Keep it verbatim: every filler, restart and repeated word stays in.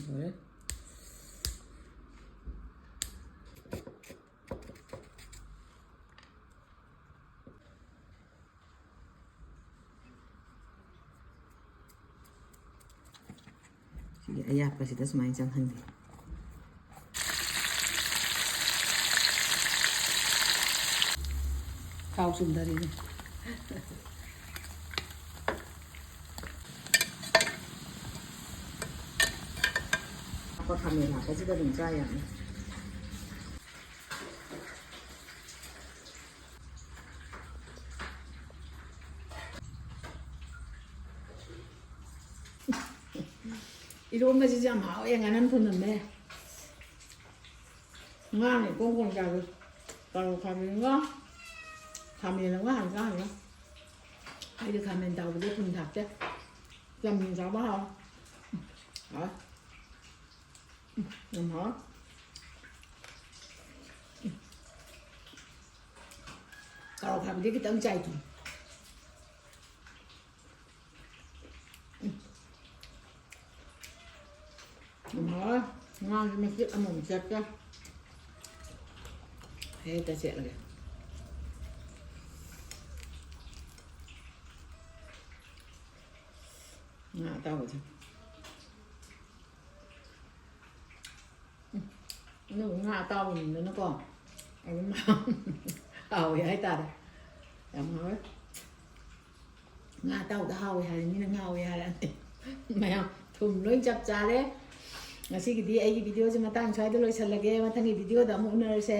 ꯂꯣꯏꯔꯦ꯫ ꯁꯤꯒꯤ ꯑꯌꯥꯛꯄꯁꯤꯗ ꯁꯨꯃꯥꯏꯅ ꯆꯪꯍꯟꯒꯦ꯫ ꯊꯥꯎ ꯆꯨꯝꯊꯔꯤꯅꯦ꯫ ꯍꯥꯞꯄ ꯈꯥꯃꯦꯟ ꯍꯥꯞꯄꯁꯤꯗ ꯑꯗꯨꯝ ꯆꯥ ꯌꯥꯅꯤ꯫ ꯏꯔꯣꯝꯕꯁꯤꯁꯨ ꯌꯥꯝ ꯍꯥꯎꯋꯦ, ꯉꯥꯅꯝ ꯊꯣꯡꯉꯝꯃꯦ꯫ ꯉꯥꯅ ꯏꯀꯣꯡ ꯀꯣꯡ ꯆꯥꯕ꯫ ꯀꯥꯔꯣꯠ ꯈꯥꯃꯦꯟꯒ ꯈꯥꯃꯦꯟ ꯑꯃꯒ ꯍꯥꯟꯅ ꯆꯥꯍꯜꯂꯣ꯫ ꯑꯩꯗꯤ ꯈꯥꯃꯦꯟ ꯇꯥꯎꯕꯗ ꯊꯨꯝ ꯊꯥꯛꯇꯦ꯫ ꯆꯝꯅ ꯆꯥꯕ ꯍꯥꯎꯋꯦ꯫ ꯍꯥꯎꯋꯦ꯫ ꯎꯝ, ꯌꯥꯝ ꯍꯥꯎꯋꯦ꯫ ꯎꯝ꯫ ꯀꯥꯔꯣꯠ ꯈꯥꯕꯤꯗꯤ ꯈꯤꯇꯪ ꯆꯥꯏ ꯊꯨꯝ꯫ ꯎꯝ꯫ ꯌꯥꯝ ꯍꯥꯎꯋꯦ꯫ ꯉꯥꯁꯦ ꯃꯆꯦꯠ ꯑꯃꯃꯝ ꯆꯠꯇꯦ꯫ ꯍꯦꯛꯇ ꯆꯦꯠꯂꯒꯦ꯫ ꯉꯥ ꯑꯇꯥꯎꯕꯁꯦ꯫ ꯎꯝ꯫ ꯑꯗꯨꯒ ꯉꯥ ꯑꯇꯥꯎꯕꯅꯤꯗꯅꯀꯣ, ꯑꯗꯨꯝ ꯍꯥꯎꯋꯦ ꯍꯥꯏꯇꯥꯔꯦ꯫ ꯌꯥꯝ ꯍꯥꯎꯋꯦ꯫ ꯉꯥ ꯑꯇꯥꯎꯕꯗ ꯍꯥꯎꯋꯦ ꯍꯥꯏꯔꯦ, ꯃꯤꯅ ꯉꯥꯎꯋꯦ ꯍꯥꯏꯔꯛꯑꯅꯤ꯫ ꯃꯌꯥꯝ ꯊꯨꯝ ꯂꯣꯏ ꯆꯞ ꯆꯥꯔꯦ꯫ ꯉꯁꯤꯒꯤꯗꯤ ꯑꯩꯒꯤ videoꯁꯦ ꯃꯇꯥꯡ ꯁ꯭ꯋꯥꯏꯗ ꯂꯣꯏꯁꯤꯜꯂꯒꯦ꯫ ꯃꯊꯪꯒꯤ videoꯗ ꯑꯃꯨꯛ ꯎꯅꯔꯁꯦ꯫